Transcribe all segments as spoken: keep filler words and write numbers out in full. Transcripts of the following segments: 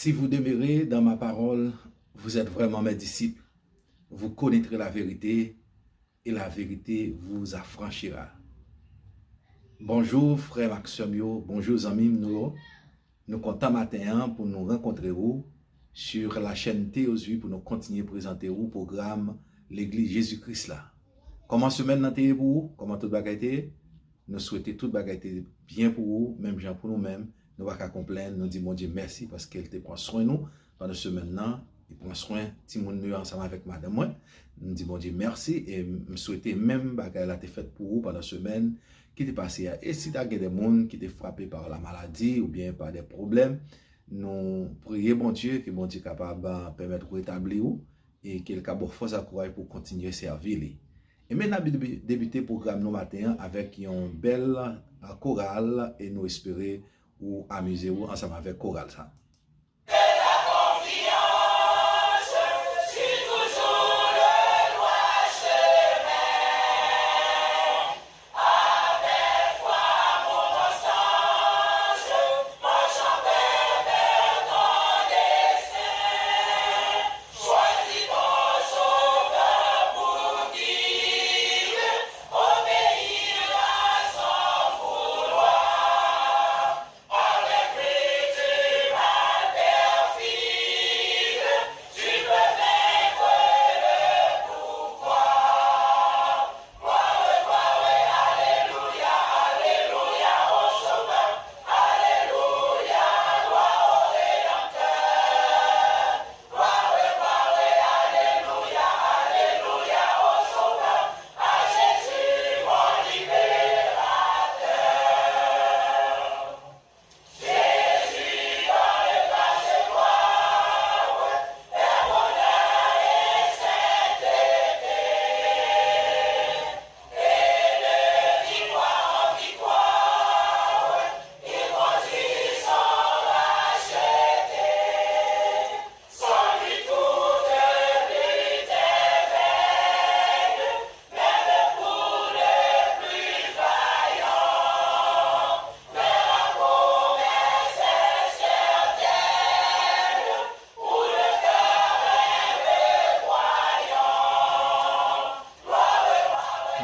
Si vous demeurez dans ma parole, vous êtes vraiment mes disciples. Vous connaîtrez la vérité et la vérité vous affranchira. Bonjou frè m ak sè m yo, bonjou zanmi m nou yo. Nou kontan maten an pou nou rankontre ou sur la chaîne Théos Vie pou nou kontinye prezante ou pwogram Legliz Jezi Kris la. Kòman semèn nan te ye pou ou? Kòman tout bagay te ye? Nou swete tout bagay te byen pou ou, menm jan pou nou menm. Nou pa ka konplenn, nou di Bondye mèsi paske l te pran swen nou pandan semèn nan, li pran swen timoun nou yo ansanm avèk madanm mwen. M di Bondye mèsi e m swete menm bagay la te fèt pou ou pandan semèn ki te pase a. E si ta gen de moun ki te frape pa la maladi oubyen pa de pwoblèm, nou priye Bondye ke Bondye kapab pèmèt ou retabli ou e ke l ka ba w fòs ak kouraj pou w kontinye sèvi li. Ebyen, n ap debi- debite pwogram nou maten an avèk yon bèl koral e nou espere ou amize ou ansanm avèk koral sa.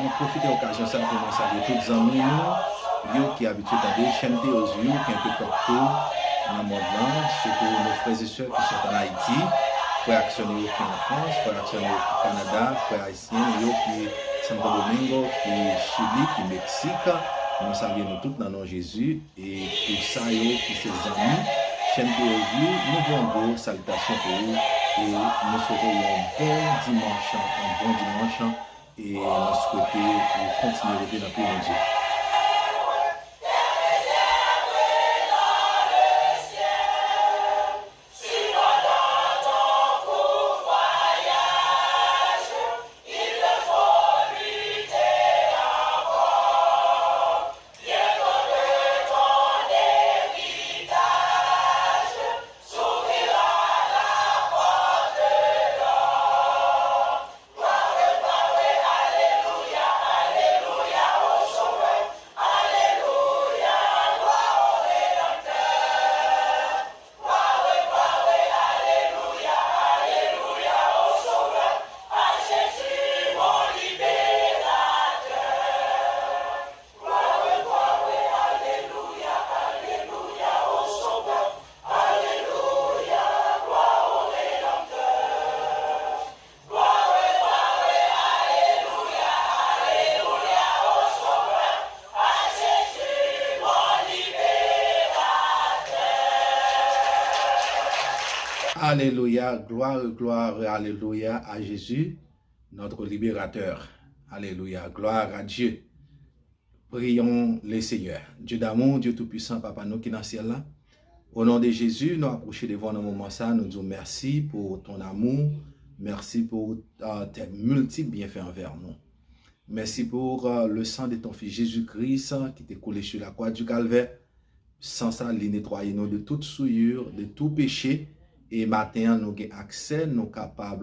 Mwen pwofite okazyon sa pou mwen salye tout zanmi nou yo ki abitye tande chèn Théos Vie kenpepòt tou nan mond lan, sitou nos frères et sœurs qui sont en Haïti, frè ak sè nou yo ki an Frans, frè ak sè nou yo ki Kanada, frè ayisyen nou yo ki Santo Domingo, ki Chili, ki Meksik. Nou salye nou tout nan non Jezi. E pou sa yo ki se zanmi chèn Théos Vie, nou voye yon gwo salitasyon pou ou e nou swete w yon bon dimanch, yon bon dimanch e nou swete ou kontinye rete nan pye Bondye. Alelouya, gloire, gloire, alelouya à Jésus, notre libérateur. Alelouya, gloire à Dieu. Prions le Seigneur. Dieu d'amour, Dieu tout-puissant, Papa nou ki nan syèl la. Au nom de Jésus, nou apwoche devan w nan moman sa, nou di w mèsi pou ton amour, mèsi pou uh, tes multiples bienfaits envers nous. Merci pour uh, le sang de ton Fils Jésus-Christ uh, qui t'est coulé sur la croix du Calvaire. San sa, li netwaye nou de tout souillure, de tout péché. E maten an, nou gen aksè, nou kapab,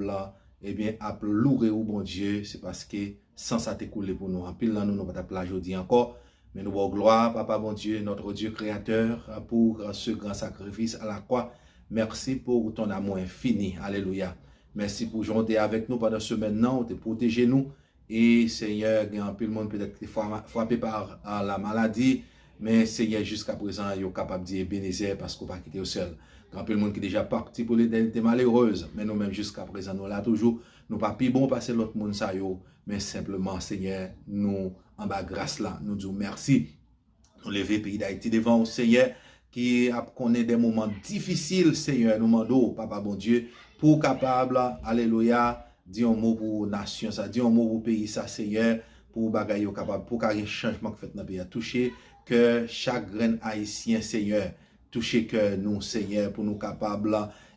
ebyen, ap louwe ou, Bondye. Se paske san sa te koule pou nou. Anpil nan nou, nou pa t ap la jodi ankò. Men nou ba w glwa, Papa Bondye, notre Dieu créateur, pour ce grand sacrifice à la croix. Merci pour ton amour infini. Alelouya. Mèsi pou jan w te avèk nou pandan semèn nan, w te pwoteje nou. E Senyè, gen anpil moun petèt ki fra- frape pa a la maladi, men Senyè, jiska prezan, yo kapab di Ebenezè paske w pa kite yo sèl. Gen anpil moun ki deja pati pou letènite malerèz, men nou menm jiska prezan nou la toujou. Nou pa pi bon pase lòt moun sa yo, men senpleman, Senyè, nou anba gras la, nou di w mèsi. Nou leve peyi Dayiti devan w, Senyè, ki ap konnen de moman difisil, Senyè, nou mande w, Papa Bondye, pou w kapab, alelouya, di yon mo pou nasyon sa, di yon mo pou peyi sa, Senyè, pou bagay yo kapab, pou ka gen chanjman k fèt nan peyi a. Touche kè chak grenn Ayisyen, Senyè, touche kè nou, Senyè, pou nou kapab,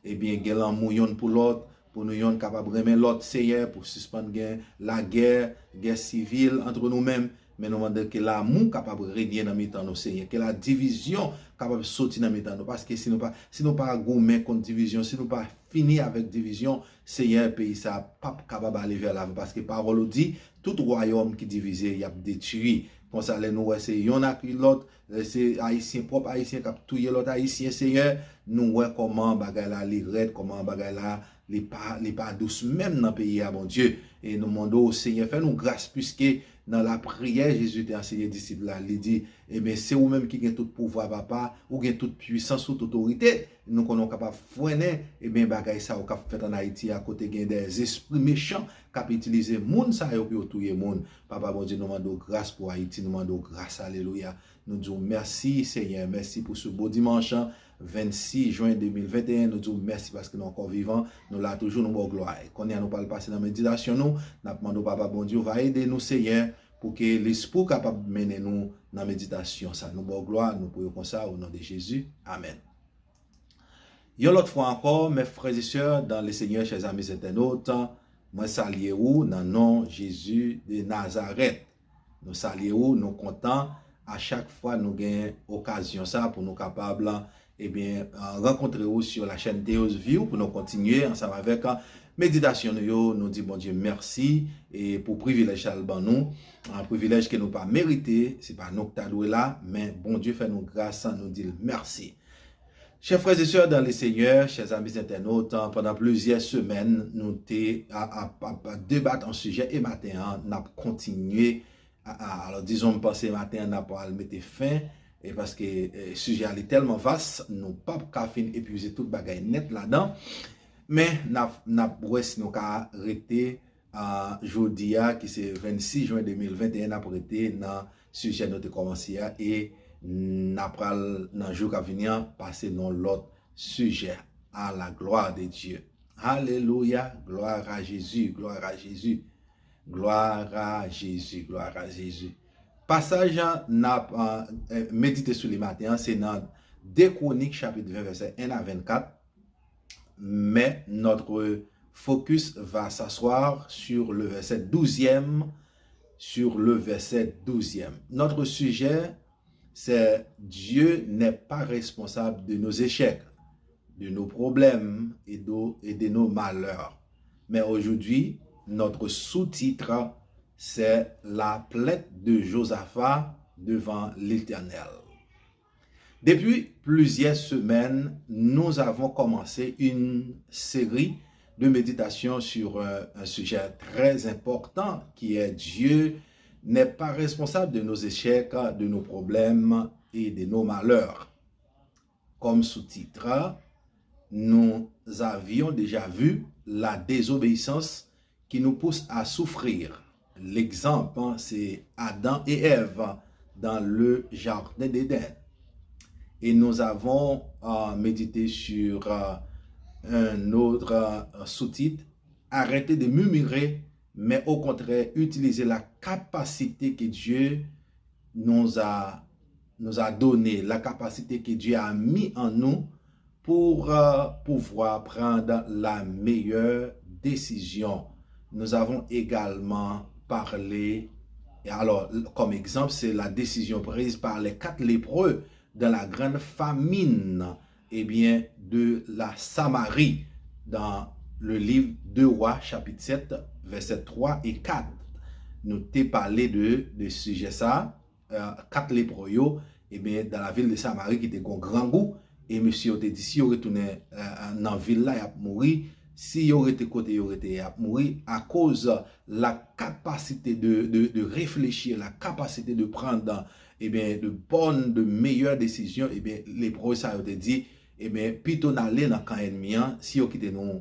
ebyen, gen lanmou yonn pou lòt, pou nou yonn kapab renmen lòt, Senyè, pou sispann gen lagè, gè sivil antre nou menm, men nou mande ke lanmou kapab renye nan mitan nou, Senyè, ke la divizyon kapab soti nan mitan nou, paske si nou pa, si nou pa goumen kont divizyon, si nou pa fini avèk divizyon, Senyè, peyi sa p ap kapab ale vè lavan, paske pawòl ou di, tout wayòm ki divize, y ap detwi. Konsa, lè nou wè se yonn ak lòt, lè se Ayisyen, pwòp Ayisyen k ap touye lòt Ayisyen, Senyè, nou wè kòman bagay la li rèd, kòman bagay la li pa, li pa dous menm nan peyi a, Bondye. E nou mande w, Senyè, fè nou gras, piske nan lapriyè Jezi te anseye disip la, li di, ebyen, se ou menm ki gen tout pouvwa, Papa, ou gen tout pwisans, tout otorite. Nou konnen w kapab frennen, ebyen, bagay sa yo k ap fèt ann Ayiti a, kote gen de zespri mechan k ap itilize moun sa yo pou yo touye moun. Papa Bondye, nou mande w gras pou Ayiti, nou mande w gras, alelouya. Nou di w mèsi, Senyè, mèsi pou se bo dimanch, vennsis jen de mil venteyen. Nou di w mèsi paske nou ankò vivan, nou la toujou, nou ba w glwa. E kounye a, nou pral pase nan meditasyon nou. N ap mande w, Papa Bondye, w va ede nou, Senyè, pou ke Lespri w kapab mennen nou nan meditasyon sa. Nou ba w glwa, nou priye konsa, o non de Jezi. Amèn. Yon lòt fwa ankò, mes frères et sœurs dans le Seigneur, chers amis internautes, mwen salye ou nan non Jezi de Nazarèt. Nou salye ou, nou kontan a chak fwa nou gen okazyon sa pou nou kapab, ebyen, rankontre ou sur la chaîne Theos View pou nou kontinye ansanm avèk meditasyon nou yo. Nou di Bondye mèsi e pou privilèj sa l ban nou, an privilèj ke nou pa merite, se pa nou k ta dwe la, men Bondye fè nou gras, nou di l mèsi. Chers frères et sœurs dans le Seigneur, chers amis internautes, pandan plizyè semèn, nou te a, a, a, a debat an sijè e maten an, n ap kontinye. A, a, alò, dizon, m panse maten an, n ap pral mete fen, e paske e, sijè a li tèlman vas, nou p ap ka fin epuize tout bagay nèt ladan. Men, n ap, n ap wè si nou ka rete a, jodi a, ki se vennsis jen de mil venteyen, n ap rete nan sijè nou te kòmanse a, e n ap pral, nan jou k ap vini an, pase nan lòt sijè. À la gloire de Dieu. Alelouya, gloire à Jésus, gloire à Jésus, gloire à Jésus, gloire à Jésus. Pasaj n ap a, e, medite sou li maten an, se nan de Kwonik, chapit ven, vèsè en a vennkat. Mais notre focus va s'asseoir sur le verset douzième, sur le verset douzième. Notre sujet, c'est Dieu n'est pas responsable de nos échecs, de nos problèmes et de, et de nos malheurs. Mais aujourd'hui, notre sous-titre, c'est la plainte de Josaphat devant l'Éternel. Depuis plusieurs semaines, nous avons commencé une série de méditation sur un, un sujet très important qui est Dieu n'est pas responsable de nos échecs, de nos problèmes et de nos malheurs. Comme sous-titre, nous avions déjà vu la désobéissance qui nous pousse à souffrir. L'exemple, c'est Adam et Ève dans le jardin d'Éden. Et nous avons euh, médité sur euh, un autre euh, sous-titre, arrêtez de murmurer, mais au contraire, utilisez la capacité que Dieu nous a, nous a donnée, la capacité que Dieu a mis en nous pour euh, pouvoir prendre la meilleure décision. Nous avons également parlé, et alors, comme exemple, c'est la décision prise par les quatre lépreux dans la grande famine, eh bien, de la Samarie, dans le livre deux Rois, chapitre sept, versets trois et quatre. Nou te pale de, de sijè sa, euh, kat lepre yo, eh bien, dans la ville de Samarie, ki te gon grangou, E mesye yo te di, si yo retounen nan vil la, y ap mouri. Si yo rete kote yo rete, y ap mouri. Akoz la kapasite de, de, de reflechi, la kapasite de pran, ebyen, de bòn, de meyè desizyon, ebyen, lepwòj sa yo te di, ebyen, pito n ale nan kan ènmi an, si yo kite nou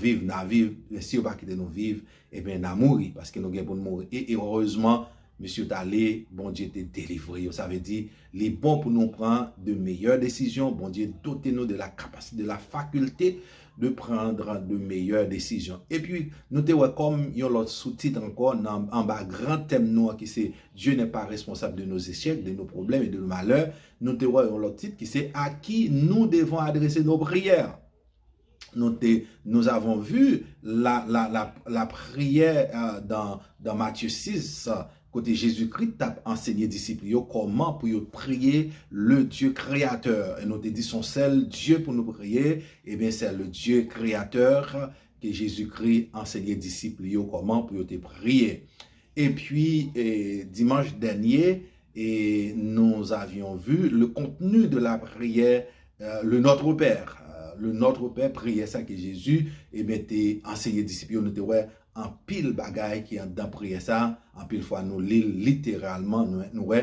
viv, n a viv, men si yo pa kite nou viv, ebyen, n a mouri, paske nou gen pou n mouri. E erezman, mesye yo t ale, Bondye te delivre yo. Sa vle di, li bon pou nou pran de meyè desizyon. Bondye dote nou de la kapasite, de la fakilte de prendre de meilleures décisions. Epi, nou te wè kòm yon lòt soutit ankò nan anba gran tèm nou an ki se Dieu n'est pas responsable de nos échecs, de nos problèmes et de nos malheurs. Nou te wè yon lòt tit ki se à qui nous devons adresser nos prières. Nous, te, nous avons vu la, la, la, la prière euh, dans, dans Matthieu six, kote Jezikri t ap ansenye disip li yo kòman pou yo priye le Dieu créateur. E nou te di se yon sèl Dye pou nou priye, ebyen se le Dieu créateur ke Jezikri ansenye disip li yo kòman pou yo te priye. Epi, e, dimanch dènye, e, nous avions vu le contenu de la prière, euh, le Notre Père. Euh, le Notre Père, priyè sa ke Jezi, ebyen, te ansenye disip yo, nou te wè anpil bagay ki anndan priyè sa. Anpil fwa nou li l literalman, nou, nou wè,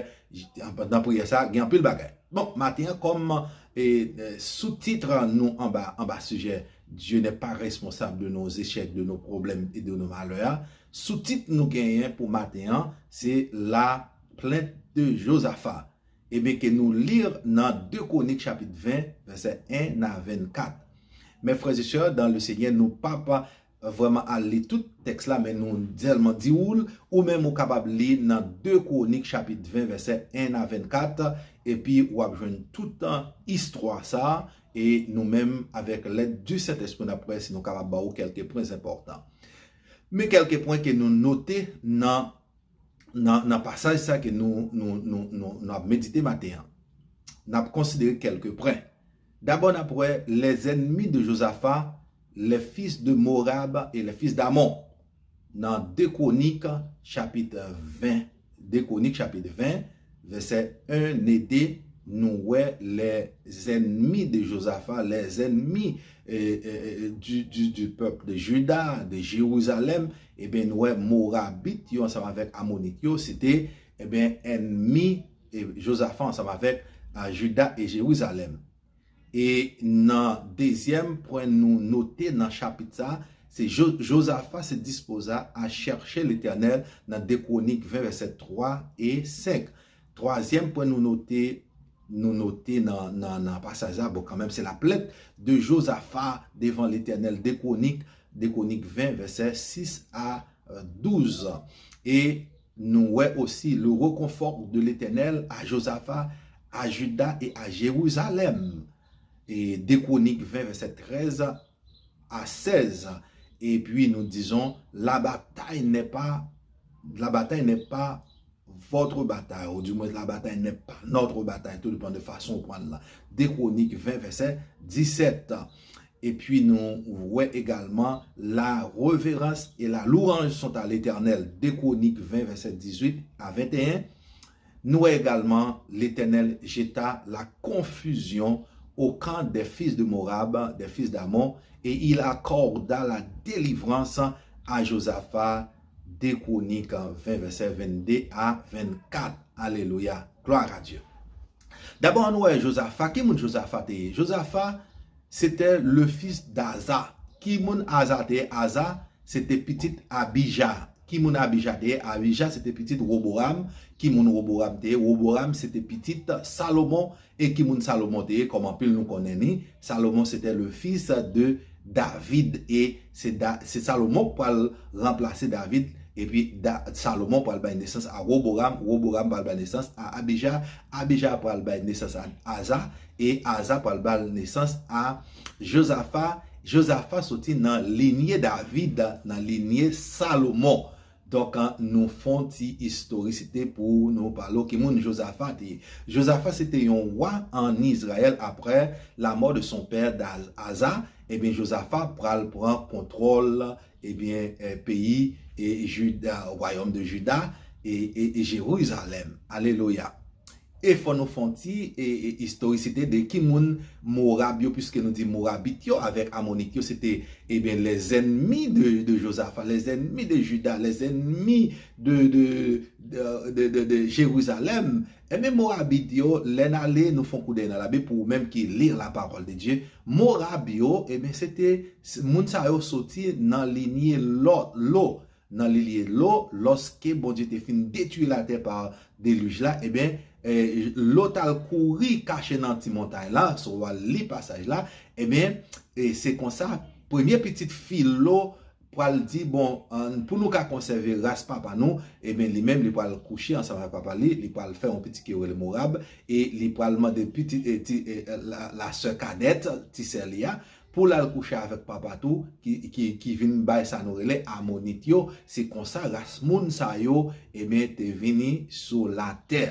anndan priyè sa, gen anpil bagay. Bon, maten an, kòm e, e, soutit nou anba, anba sijè Dieu n'est pas responsable de nos échecs, de nos problèmes et de nos malheurs, soutit nou genyen pou maten an, se la plainte de Josaphat. Ebyen, ke nou li nan de Kwonik chapit ven, vèsè en a vennkat. Mes frères et sœurs dans le Seigneur, nou p ap vrèman al li tout tèks la, men nou sèlman di ou l, ou menm ou kapab li nan de Kwonik chapit ven, vèsè en a vennkat, epi w ap jwenn tout istwa sa a, e nou menm, avèk lèd di Sentespri, n ap wè si nou kapab ba w kèlke pwen enpòtan. Men kèlke pwen ke nou note nan, nan, nan pasaj sa ke nou, nou, nou, nou, nou ap medite maten an. N ap konsidere kèlke pwen. Dabò, n ap wè les ennemis de Josaphat, les fils de Moab et les fils d'Ammon. Nan de Kwonik, chapit ven, de Kwonik, chapit ven, vèsè en e de, nou wè les ennemis de Josaphat, les ennemis e, e, e, du, du, du peuple de Juda, de Jérusalem, ebyen, nou wè Morabit yo ansanm avèk Amonit yo, se te, ebyen, ènmi e, Josaphat ansanm avèk a, Juda e Jerizalèm. E nan dezyèm pwen nou note nan chapit sa, se Jo- Josaphat se dispoza à chercher l'Éternel nan de Kwonik ven vèsè twa e senk. Twazyèm pwen nou note, nou note nan, nan, nan pasaj la, bon, kanmenm, se la plainte de Josaphat devant l'Éternel, de Kwonik, de Kwonik ven, vèsè sis a douz. E nou wè osi le reconfort de l'Éternel à Josaphat, à Juda et à Jérusalem. E de Kwonik ven, vèsè trèz a sèz. Epi nou dizon, la bataille n'est pas, la bataille n'est pas votre bataille, ou du moins la bataille n'est pas notre bataille, tout dépend de façon ou pran la. De Kwonik ven, vèsè disèt. Epi nou wè egalman, la révérence et la louange sont à l'Éternel. De Kwonik ven, vèsè dizuit a venteyen. Nou wè egalman, l'Éternel jeta la confusion au camp des fils de Moab, des fils d'Ammon, et il accorda la délivrance à Josaphat, de Kwonik ven, vèsè vennde a vennkat. Alelouya. Gloire à Dieu. Dabò, nou wè Josaphat. Ki moun Josaphat te ye? Josaphat, se te le fils d'Aza. Ki moun Aza te ye? Aza, se te pitit Abija. Ki moun Abija te ye? Abija, se te pitit Woboram. Ki moun Woboram te ye? Woboram, se te pitit Salomon. E ki moun Salomon te ye? Kòm anpil nou konnen li, Salomon se te le fils de David. E se, da, se Salomon k pral ranplase David. Epi da, Salomon pral bay nesans a Woboram. Woboram pral bay nesans a Abija. Abija pral bay nesans a Aza. E Aza pral bay nesans a Josaphat. Josaphat soti nan linye David, nan linye Salomon. Donk, nou fè yon ti istorisite pou nou pale w ki moun Josaphat te ye. Josaphat se te yon wa an Izrayèl apre la mort de son père Aza. Ebyen, Josaphat pral pran kontwòl, ebyen, eh, peyi e Juda, wayòm de Juda e, e, e Jerizalèm. Alelouya. E fò nou fè yon ti e, e, istorisite de ki moun Moab yo, piske nou di Moabit yo avèk Amonit yo, se te, ebyen, les ennemis de, de Josaphat, les ennemis de Juda, les ennemis de, de, de, de, de, de Jérusalem. Ebyen, Moabit yo, lè n ale, nou fè yon koudèy nan Labib pou ou menm ki lir la parole de Dieu. Moab yo, ebyen, se te, se, moun sa yo soti nan linye Lò, Lo. Nan linye Lo, lòske Bondye te fin detwi latè pa delij la, ebyen, eh, Lo t al kouri kache nan ti montay la, si w al li pasaj la, ebyen, e se konsa, premye pitit fi Lo pral di, bon, an, pou nou ka konsève ras papa nou, ebyen, li menm, li pral kouche ansanm avèk papa li, li pral fè yon pitit ki yo rele Moab, e li pral mande pitit, e, ti, e, la, la sè kadèt, ti sè li a, pou l al kouche avèk papa tou, ki, ki, ki vin bay sa nou rele Amonit yo. Se konsa ras moun sa yo, ebyen, te vini sou latè.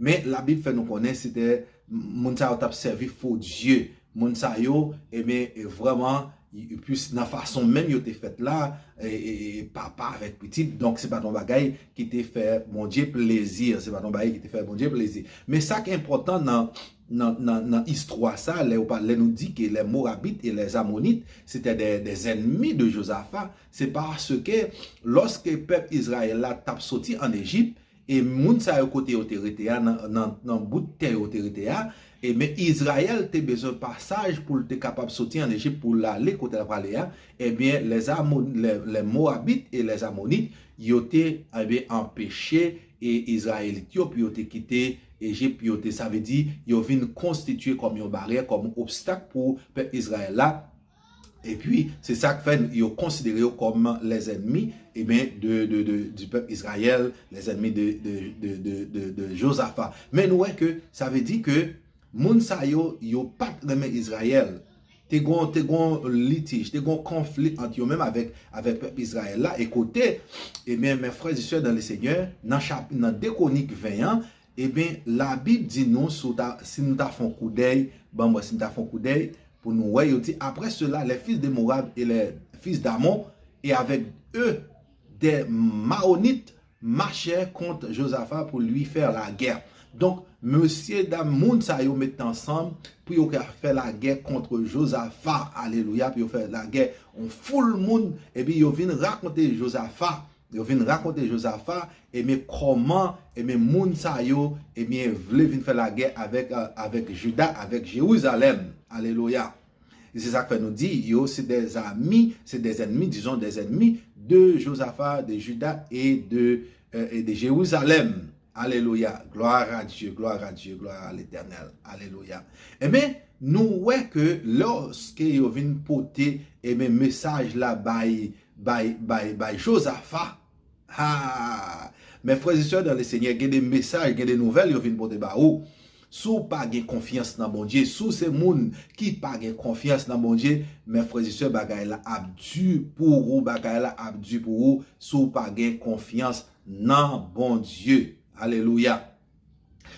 Men Labib fè nou konnen se te moun sa yo t ap sèvi fo dye. Moun sa yo, ebyen, e vrèman, y- plis nan fason menm yo te fèt la, e, e, e, papa avèk pitit, donk se pa t yon bagay ki te fè Bondye plezi, se pa t yon bagay ki te fè Bondye plezi. Men sa k enpòtan nan, nan, nan, nan istwa sa, lè, yo pa, lè nou di ke les Moabites et les Ammonites, c'était des, des ennemis de Josaphat, se paske lòske pèp Izrayèl la t ap soti ann Ejip, e moun sa yo kote yo te rete a, nan, nan, nan bout tè yo te rete a, e men Izrayèl te bezwen pasaj pou l te kapab soti ann Ejip pou l ale kote l ap prale a, ebyen, les Amon, les, les Moabites et les Ammonites, yo te, ebyen, anpeche e Izrayelit yo pou yo te kite Ejip, yo te, sa vle di, yo vin konstitye kòm yon baryè, kòm yon obstak pou pèp Izrayèl la. Epi, se sa k fè yo konsidere yo kòm les ennemis, ebyen, de, de, de, du peuple Israël, les ennemis de, de, de, de, de, de Josaphat. Men nou wè ke sa vle di ke moun sa yo, yo pa t renmen Izrayèl. Te gon, te gon litij, te gon konfli ant yo menm avèk, avèk pèp Izrayèl la. E kote, ebyen, mes frères et sœurs dans le Seigneur, nan chap, nan de Kwonik ven an, ebyen, Labib di nou, si w ta, si nou ta fè yon koudèy, ban m wè si nou ta fè yon koudèy, pou nou wè, yo di, après cela, les fils de Moab et les fils d'Ammon, et avec eux des Maonites, marchèrent contre Josaphat pour lui faire la guerre. Donk, mesye dam, moun sa yo mete ansanm pou yo ka fè lagè kont Josaphat. Alelouya, pou yo fè lagè. Yon foul moun, epi yo vin rakonte Josaphat. Yo vin rakonte Josaphat, ebyen, kòman, ebyen, moun sa yo, ebyen, vle vin fè lagè avèk, euh, avèk Jida, avèk Jerizalèm. Alelouya. E se sa k fè nou di, yo, se des amis, c'est des ennemis, disons, des ennemis de Josaphat, de Juda et de, euh, et de Jérusalem. Alelouya. Gloire à Dieu, gloire à Dieu, gloire à l'Éternel. Alelouya. Ebyen, nou wè ke lòske yo vin pote, ebyen, mesaj la bay, bay, bay, bay Josaphat, ha! Mes frères et sœurs dans le Seigneur, gen de mesaj, gen de nouvèl yo vin pote ba ou. Si w pa gen konfyans nan Bondye, si w se moun ki pa gen konfyans nan Bondye, mes frères et sœurs, bagay la ap di pou ou, bagay la ap di pou ou, si w pa gen konfyans nan Bondye. Alelouya.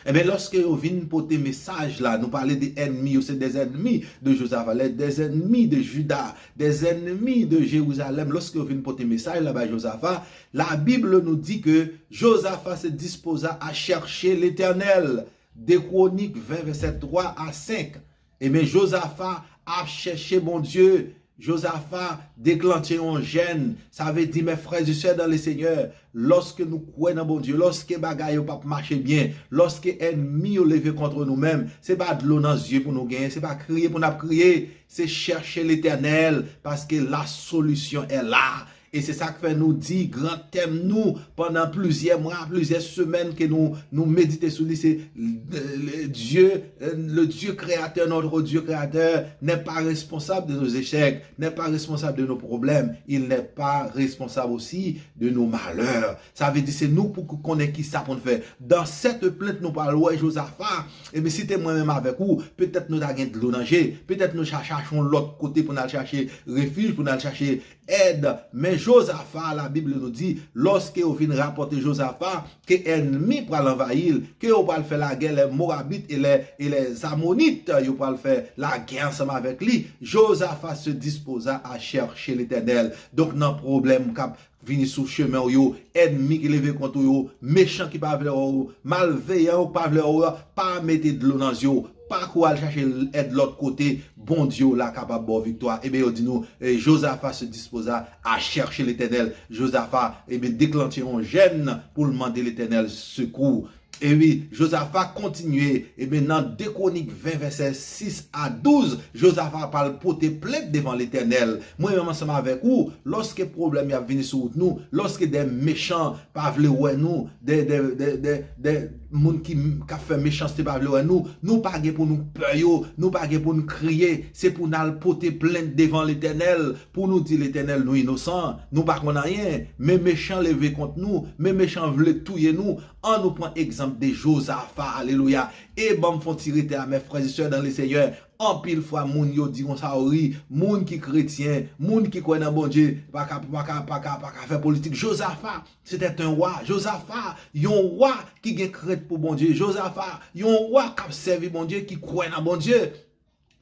Ebyen, lòske yo vin pote mesaj la, nou pale de ènmi yo, se des ennemis de Josaphat, les, des ennemis de Juda, des ennemis de Jérusalem. Lòske yo vin pote mesaj la bay Josaphat, la Bible nous dit que Josaphat se disposa à chercher l'Éternel. De Kwonik ven, vèsè twa a senk. Ebyen, Josaphat ap chèche Bondye. Josaphat deklanche yon jèn. Sa vle di, mes frères et sœurs dans le Seigneur, lòske nou kwè nan Bondye, lòske bagay yo p ap mache byen, lòske ènmi yo leve kont nou menm, se pa dlo nan zye pou nou genyen, se pa kriye pou n ap kriye, se chèche Letènèl, paske la solution est là. E se sa k fè nou di gran tèm nou pandan plizyè mwa, plizyè semèn ke nou, nou medite sou li, se le, le Dieu, euh, le Dieu créateur, notre Dieu créateur n'est pas responsable de nos échecs, n'est pas responsable de nos problèmes, il n'est pas responsable aussi de nos malheurs. Sa vle di se nou pou k konnen ki sa pou n fè. Dans cette plainte, nou pral wè Josaphat. Ebyen, si te mwen menm avèk ou, petèt nou ta gen dlo nan je, petèt nou ta chache yon lòt kote pou n al chache refij, pou n al chache èd. Men Jozafa, Labib nou di, lòske yo vin rapòte Jozafa, ke ènmi pral anvayi l, ke yo pral fè lagè, lè Morabit e lè, e lè Zamonit, yo pral fè lagè ansanm avèk li. Jozafa se dispoza a chèche Letènèl. Donk, nan pwoblèm k ap vini sou chemen w yo, ènmi ki leve kont ou yo, mechan ki pa vle wè w, malveyan yo ki pa vle wè w, pa mete dlo nan zye w, pa kouri al chache èd lòt kote, Bondye w la kapab ba w viktwa. Ebyen, yo di nou, eh, Jozafa se dispoza a chèche Letènèl. Jozafa, ebyen, deklanche yon jèn pou l mande Letènèl sekou. E wi, Jozafa kontinye, ebyen, nan de Kwonik ven, vèsè sis a douz, Jozafa pral pote plent devan Letènèl. Mwen menm ansanm avèk ou, lòske pwoblèm y ap vini sou wout nou, lòske de mechan pa vle wè nou, de, de, de, de, de moun ki, k ap fè mechanste pa vle wè nou, nou pa gen pou nou pè yo, nou pa gen pou nou kriye, se pou n al pote plent devan Letènèl, pou nou di Letènèl nou inosan, nou pa konn anyen, men mechan leve kont nou, men mechan vle touye nou, An nou pran egzanp de Jozafa, alelouya. E ban m fè yon ti retè a, mes frères et sœurs dans le Seigneur. Anpil fwa, moun yo di konsa, yo ri, moun ki kretyen, moun ki kwè nan Bondye, pa ka, pa ka, pa ka, pa ka fè politik. Jozafa, c'était un roi. Jozafa, yon wa ki gen krent pou Bondye. Jozafa, yon wa k ap sèvi Bondye, ki kwè nan Bondye.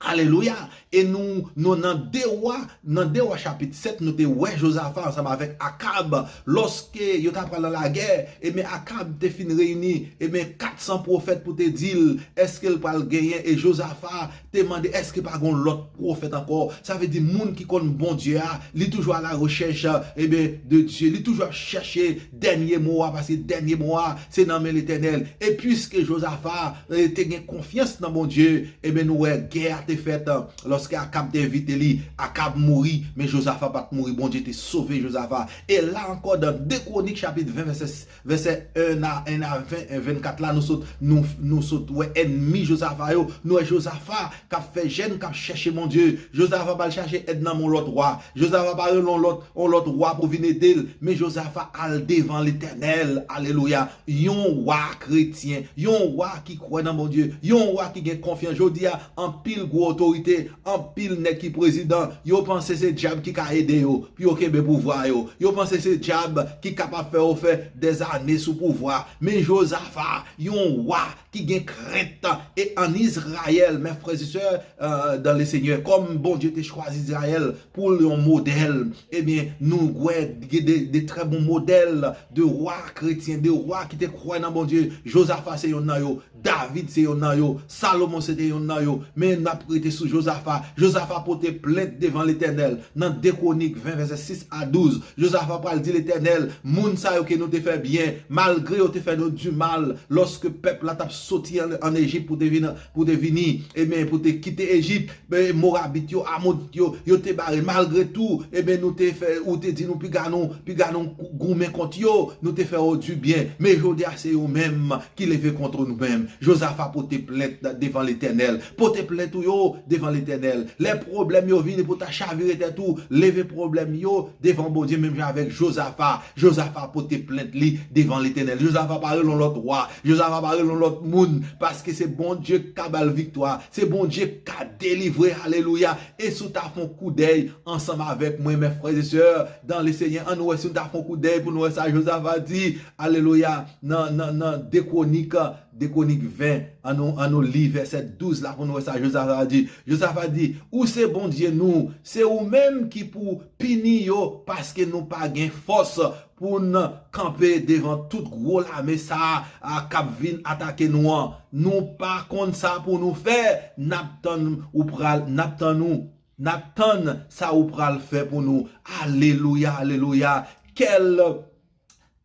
Alelouya! E nou, nou nan de Wa, nan de Wa chapit sèt, nou te wè Jozafa ansanm avèk Akab. Lòske yo ta pral nan lagè, ebyen, Akab te fin reyini, ebyen, kat san pwofèt pou te di l èske l pral genyen. E Jozafa te mande èske pa gen lòt pwofèt ankò. Sa vle di moun ki konn Bondye a, li toujou a la rechèch, ebyen, de Dye. Li toujou ap chèche dènye mo a, paske dènye mo a, se nan men Letènèl. E piske Jozafa, eh, te gen konfyans nan Bondye, ebyen, nou wè gè a te fèt, eh, lòske Akab te envite li, Akab mouri, men Jozafa pa t mouri. Bondye te sove Jozafa. E la ankò, dan de Kwonik, chapit ven, vèsè, vèsè en a, en a ven, en vennkat la, nou sot, nou, nou sot wè ènmi Jozafa yo. Nou wè Jozafa k ap fè jèn, k ap chèche Bondye. Jozafa pa al chache èd nan men yon lòt wa. Jozafa pa rele yon lòt, yon lòt wa pou vin ede l. Men Jozafa al devan Letènèl. Alelouya. Yon wa kretyen, yon wa ki kwè nan Bondye, yon wa ki gen konfyans. Jodi a, anpil gwo otorite, anpil nèg ki prezidan, yo panse se dyab ki ka ede yo, pou yo kenbe pouvwa yo. Yo panse se dyab ki kapab fè yo fè dèzane sou pouvwa. Men Jozafa, yon wa ki gen krent, e an Izrayèl, mes frères et sœurs, euh, dans le Seigneur, kòm Bondye te chwazi Izrayèl pou l yon modèl, ebyen, nou wè gen de, de trè bon modèl de wa kretyen, de wa ki te kwè nan Bondye. Jozafa se yonn nan yo, David se yonn nan yo, Salomon se te yonn nan yo. Men n ap rete sou Jozafa. Jozafa pote plent devan Letènèl. Nan de Kwonik ven, vèsè sis a douz, Jozafa pral di Letènèl, moun sa yo ke nou te fè byen, malgre yo te fè nou di mal, lòske pèp la t ap soti an, an Ejip pou te vin, pou te vini, ebyen, pou te kite Ejip, men Morabit yo, Amonit yo, yo te bare. Malgre tou, ebyen, nou te fè, ou te di nou piga nou, piga nou goumen kont yo, nou te fè yo di byen. Men jodi a, se yo menm ki leve kont nou menm. Jozafa pote plent devan Letènèl. Pote plent ou yo devan Letènèl. Lè pwoblèm yo vini pou ta chavire tèt ou, leve pwoblèm yo devan Bondye, menm jan avèk Jozafa. Jozafa pote plent li devan Letènèl. Jozafa pa rele yon lòt wa. Jozafa pa rele yon lòt moun, paske se Bondye k ka ba l viktwa. Se Bondye k ka delivre. Alelouya. E si w ta fè yon koudèy ansanm avèk mwen, mes frères et sœurs dans le Seigneur, ann wè si w ta fè yon koudèy pou nou wè sa Jozafa di. Alelouya. Nan, nan, nan de Kwonik, de Kwonik ven, ann nou, ann nou li vèsè douz la pou nou wè sa Jozafa di. Jozafa di, ou se Bondye nou, se ou menm ki pou pini yo, paske nou pa gen fòs pou n kanpe devan tout gwo lame sa a k ap vin atake nou an. Nou pa konn sa pou nou fè, n ap tann ou pral, n ap tann ou, n ap tann sa ou pral fè pou nou. Alelouya, alelouya. Quelle,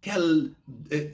quelle, eh,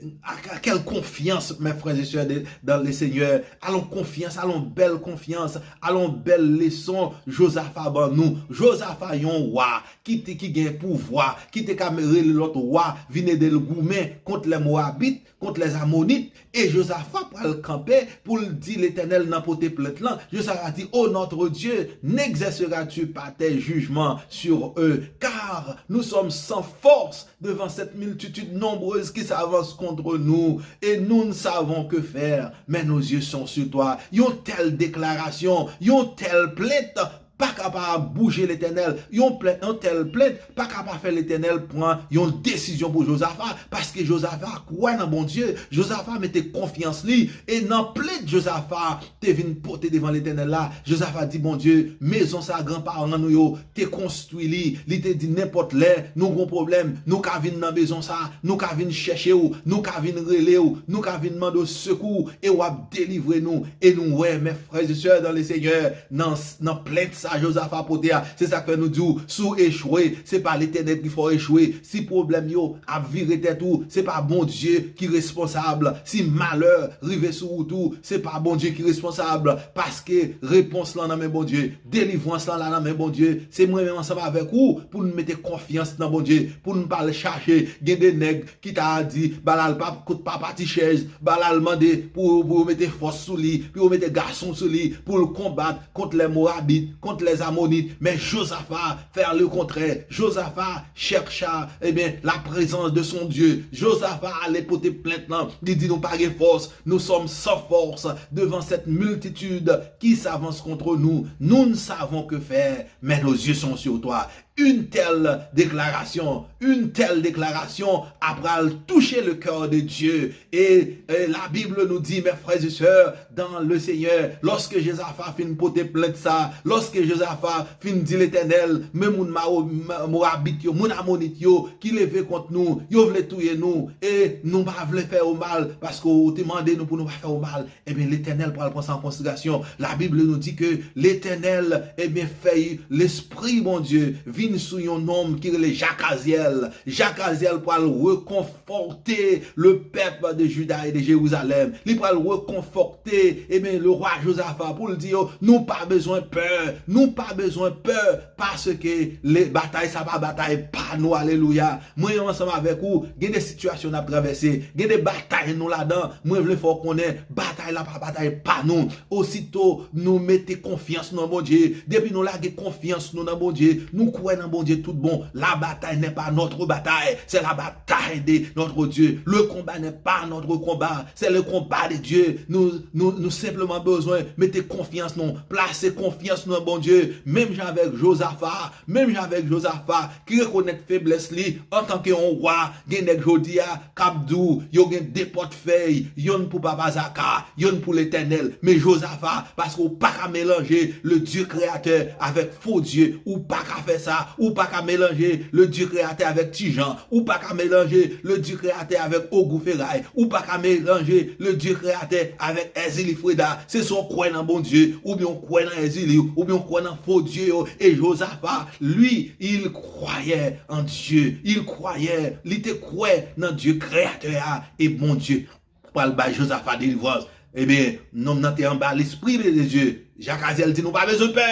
quelle confiance, mes frères et sœurs de, dans le Seigneur. Alon konfyans, alon bèl konfyans, alon bèl leson Jozafa ban nou. Jozafa, yon wa ki te, ki gen pouvwa, ki te ka rele lòt wa vin ede l goumen kont lè Moabit, kont lè Amonit. E Jozafa pral kanpe pou l di Letènèl nan pote plent lan. Jozafa di, ô notre Dieu, n'exerceras-tu pas tes jugements sur eux? Car nous sommes sans force devant cette multitude nombreuse qui s'avance contre nous, et nous ne savons que faire, mais nos yeux sont sur toi. Yon tèl deklarasyon, yon tèl plent, pa ka pa bouje Letènèl. Yon plent, yon tèl plent pa ka pa fè Letènèl pran yon desizyon pou Jozafa, paske Jozafa kwè nan Bondye, Jozafa mete konfyans li, e nan plent Jozafa te vin pote devan Letènèl la, Jozafa di Bondye, mezon sa granparan nou yo te konstwi li, li te di nenpòt lè nou gon pwoblèm, nou ka vin nan mezon sa, nou ka vin chèche w, nou ka vin rele w, nou ka vin mande w sekou, e w ap delivre nou. E nou wè, mes frères et sœurs dans le Seigneur, nan, nan plent sa Jozafa pote a, se sa k fè nou di w, si w echwe, se pa Letènèl ki fè w echwe. Si pwoblèm yo ap vire tèt ou, se pa Bondye ki responsab. Si malè rive sou wout ou, se pa Bondye ki responsab, paske repons lan nan men Bondye, delivrans lan la nan men Bondye. Se mwen menm ansanm avèk ou pou n mete konfyans nan Bondye, pou n pa al chache. Gen de nèg ki ta di, ba l al pa, kot papa ti chèz, ba l al mande pou, pou yo mete fòs sou li, pou yo mete gason sou li, pou l konbat kont lè Morabit, kont lè Amonit. Men Jozafa fè le kontrè. Jozafa chèche, ebyen, la prezans de son Dye. Jozafa ale pote plent lan. Li di nou pa gen fòs. Nous sommes sans force devant cette multitude qui s'avance contre nous. Nous ne savons que faire, mais nos yeux sont sur toi. Une telle déclaration, une telle déclaration a pral touche le cœur de Dieu. E, e la Bib nou di, mes frères et sœurs dans le Seigneur, lòske Jozafa fin pote plent sa, lòske Jozafa fin di Letènèl, men moun Mao-, Ma-, Moabit yo, moun Amonit yo ki leve kont nou, yo vle touye nou, e nou pa vle fè yo mal, paske ou te mande nou pou nou pa fè yo mal. Ebyen, Letènèl pral pran sa an konsiderasyon. Labib nou di ke Letènèl, ebyen, fè lespri Bondye vin sou yon nonm ki rele Jakazyèl. Jakazyèl pral rekonfòte le pèp de Jida e de Jerizalèm. Li pral rekonfòte, ebyen, le wa Jozafa pou l di yo, nou pa bezwen pè, nou pa bezwen pè, paske le batay sa pa batay pa nou, alelouya. Mwen menm ansanm avèk ou, gen de sitiyasyon n ap travèse, gen de batay nou ladan. Mwen vle fè w konnen, batay la pa batay pa nou. Osito nou mete konfyans nou nan Bondye, depi nou lage konfyans nou nan Bondye, nou kwè nan Bondye tout bon, la bataille n'est pas notre bataille, c'est la bataille de notre Dieu. Le combat n'est pas notre combat, c'est le combat de Dieu. Nou, nou, nou senpleman bezwen mete konfyans nou, plase konfyans nou nan Bondye, menm jan avèk Jozafa, menm jan avèk Jozafa, ki rekonèt feblès li antanke yon wa. Gen nèg jodi a k ap di w yo gen de pòtfèy, yonn pou papa Zaka, yonn pou Letènèl. Men Jozafa, paske w pa ka melanje le Dye kreyatè avèk fo dye, ou pa ka fè sa, ou pa ka melanje le Dye kreyatè avèk ti jan, ou pa ka melanje le Dye kreyatè avèk ogou feray, ou pa ka melanje le Dye kreyatè avèk Èzili Freda. Se swa w kwè nan Bondye, oubyen w kwè nan Èzili, oubyen w kwè nan fo dye yo. E Jozafa, li, il croyait en Dieu. Il croyait, li te kwè nan Dye kreyatè a, e Bondye pral bay Jozafa delivrans. Ebyen, nonm nan te anba lespri de Dye. Jakazyèl di, nou pa bezwen pè.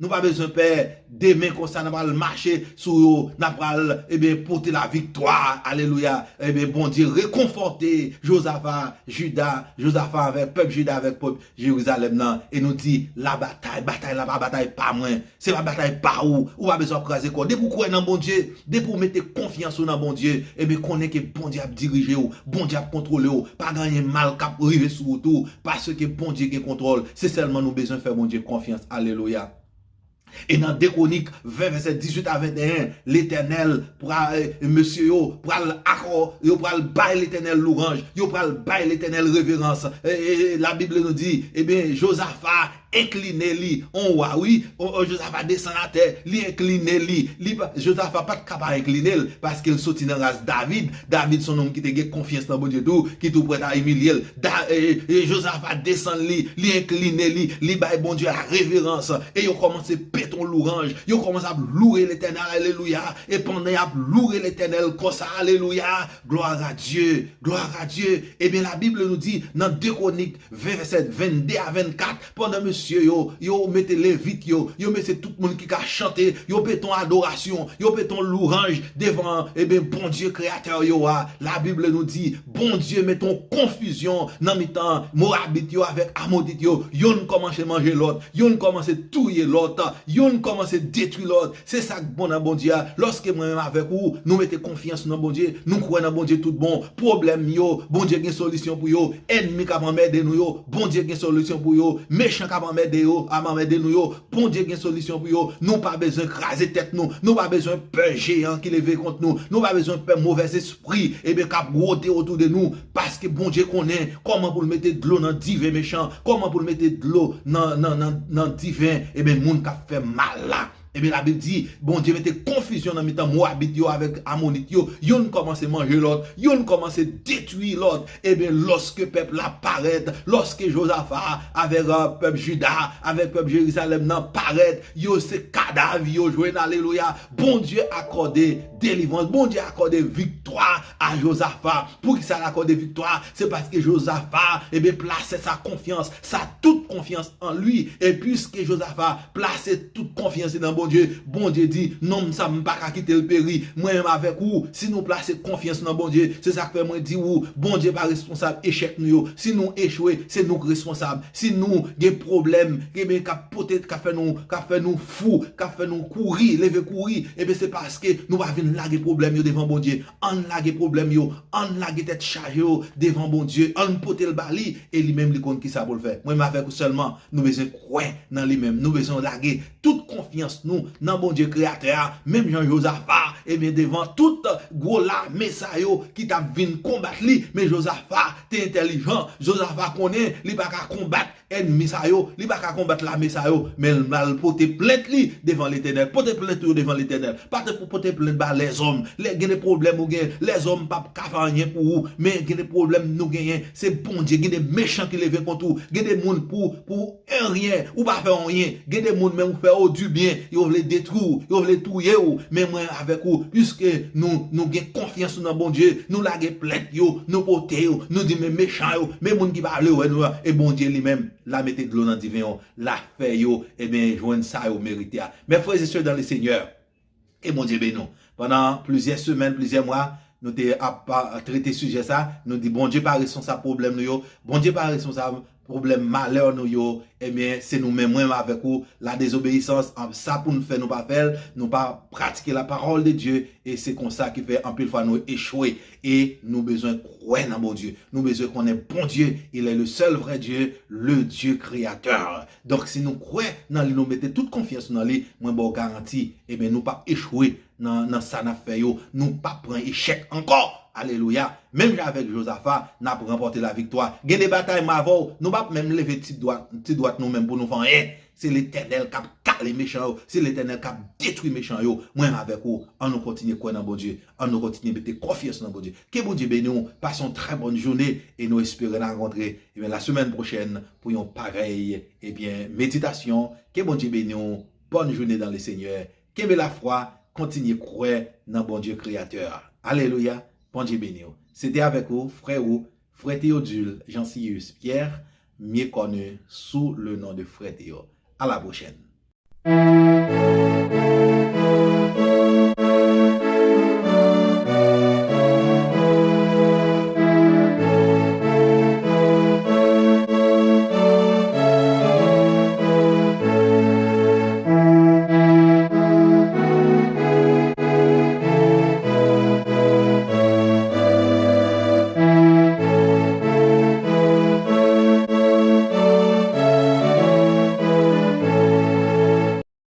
Nou pa bezwen pè. Demen konsa, n a pral mache sou yo. N a pral, ebyen, pote laviktwa. Alelouya. Ebyen, Bondye rekonfòte Jozafa, Jida, Jozafa avèk pèp Jida, avèk pèp Jerizalèm nan, e nou di, la batay, batay la pa batay pa mwen, se pa batay pa ou, ou pa bezwen ap kraze kò w. Depi w kwè nan Bondye, depi w mete konfyans ou nan Bondye, ebyen konnen ke Bondye ap dirije w, Bondye ap kontwole w, pa gen anyen mal k ap rive sou wout ou, paske Bondye gen kontwòl, se sèlman nou bezwen fè Bondye konfyans, alelouya. E nan de Kwonik ven, vèsè dizuit a venteyen, Letènèl pral, e, mesye yo pral akò, yo pral bay Letènèl louwanj, yo pral bay Letènèl reverans. E, e, e, Labib nou di, ebyen, Jozafa enkline li, on wa, wi, on, on Jozafa desann atè, li enkline li, li pa, Jozafa pa t ka pa enkline l, paske l soti nan ras David. David se yon nonm ki te gen konfyans nan Bondye tou, ki tou prèt a imilye l. Da-, e, e, Jozafa desann li, li enkline li, li bay Bondye la reverans. E yo kòmanse pete yon louwanj, yo kòmanse ap louwe Letènèl, alelouya. E pandan y ap louwe Letènèl konsa, alelouya, gloire à Dieu, gloire à Dieu. Ebyen, Labib nou di, nan de Kwonik ven, vèsè vennde a vennkat, pandan mesye yo, yo mete Levit yo, yo mete tout moun ki ka chante, yo pete yon adorasyon, yo pete yon louwanj devan, ebyen, Bondye kreyatè yo a. Labib nou di, Bondye mete yon konfizyon nan mitan Moabit yo avèk Amonit yo. Yonn kòmanse manje lòt, yonn kòmanse touye lòt, yonn kòmanse detwi lòt. Se sa k bon nan Bondye a. Lòske mwen menm avèk ou, nou mete konfyans nou nan Bondye, nou kwè nan Bondye tout bon, pwoblèm yo, Bondye gen solisyon pou yo. Ènmi k ap anmède nou yo, Bondye gen solisyon pou yo. Mechan k ap anmède yo, ap anmède nou yo, Bondye gen solisyon pou yo. Nou pa bezwen kraze tèt nou. Nou pa bezwen pè jeyan ki leve kont nou. Nou pa bezwen pè movèzespri, ebyen, k ap wote otou de nou. Paske Bondye konnen kòman pou l mete dlo nan diven mechan, kòman pou l mete dlo nan, nan, nan, nan diven, ebyen, moun k ap fè mal la. Ebyen, Labib di, Bondye mete konfizyon nan mitan Mowabit yo avèk Amonit yo. Youn kòmanse manje lòt, youn kòmanse detwi lòt. Ebyen, lòske pèp la parèt, lòske Jozafa avèk, euh, pèp Jida, avèk pèp Jerizalèm nan parèt, yo se kadav yo jwenn, alelouya. Bondye akòde delivrans, Bondye akòde viktwa a Jozafa. Poukisa l akòde viktwa? Se paske Jozafa, ebyen, plase sa konfyans, sa tout konfyans an li. E piske Jozafa plase tout konfyans li nan Bondye, Bondye di, nonm sa, m pa ka kite l peri. Mwen menm avèk ou, si nou plase konfyans nan Bondye, se sa k fè mwen di ou, Bondye pa responsab echèk nou yo. Si nou echwe, se nou k responsab. Si nou gen pwoblèm, ebyen, k ap pote, k ap fè nou, k ap fè nou fou, k ap fè nou kouri, leve kouri, ebyen, se paske nou pa vin lage pwoblèm yo devan Bondye. Ann lage pwoblèm yo, ann lage tèt chaje yo devan Bondye, ann pote l ba li, e li menm li konn kisa pou l fè. Mwen menm avèk ou sèlman, nou bezwen kwè nan li menm, nou bezwen lage tout konfyans nou nan Bondye Kreyatè a, menm jan Jozafa, ebyen, devan tout gwo lame sa yo ki t ap vin konbat li, men Jozafa te entèlijan, Jozafa konnen li pa ka konbat ènmi sa yo, li pa ka konbat lame sa yo, men l al pote plent li devan Letènèl. Pote plent ou yo devan Letènèl. Pa te pou pote plent ba lèzòm. Lè gen de pwoblèm ou gen, lèzòm p ap ka fè anyen pou ou, men gen de pwoblèm nou genyen, se Bondye. Gen de mechan ki leve kont ou, gen de moun pou, pou anyen, ou pa fè anyen. Gen de moun menm ou fè yo di byen, yo vle detwi w, yo vle touye w, men mwen avèk ou, piske nou, nou gen konfyans nou nan Bondye, nou lage plent yo, nou pote yo, nou di men mechan yo, men moun ki pa vle wè nou a, e Bondye li menm, l a mete dlo nan diven yo, l a fè yo, ebyen, jwenn sa yo merite a. Mes frères et sœurs dans le Seigneur, ke Bondye beni w. Pandan plizyè semèn, plizyè mwa, nou te ap, ap trete sijè sa, nou di Bondye pa responsab pwoblèm nou yo, Bondye pa responsab pwoblèm malè nou yo, ebyen, se nou menm, mwen menm avèk ou, la désobéissance, an, sa pou nou fè, nou pa fè l, nou pa pratike la parole de Dieu, e se konsa ki fè anpil fwa nou echwe, e nou bezwen kwè nan Bondye, nou bezwen konnen Bondye, il est le seul vrai Dieu, le Dieu créateur. Donk, si nou kwè nan li, nou mete tout konfyans nou nan li, mwen ba w garanti, ebyen, nou p ap echwe nan, nan sa n ap fè yo, nou p ap pran echèk ankò. Alelouya. Menm jan avèk Jozafa, n ap ranpòte laviktwa. Gen de batay m avè w, nou p ap menm leve ti dwat, ti dwat nou menm pou nou fè anyen. Se Letènèl k ap kale mechan yo, se Letènèl k ap detwi mechan yo. Mwen avèk ou, ann nou kontinye kwè nan Bondye, ann nou kontinye mete konfyans nan Bondye. Ke Bondye beni w, pase yon trè bòn jounen, e nou espere n a rankontre, ebyen, la semèn pwochèn pou yon parèy, ebyen, meditasyon. Ke Bondye beni w, bòn jounen dans le Seigneur. Kenbe lafwa, kontinye kwè nan Bondye Kreyatè a. Alelouya, Bondye beni w. Se te avèk ou, frè ou, frè Théodule Jeancius Pierre, mieux connu sous le nom de frè Théo. À la prochaine.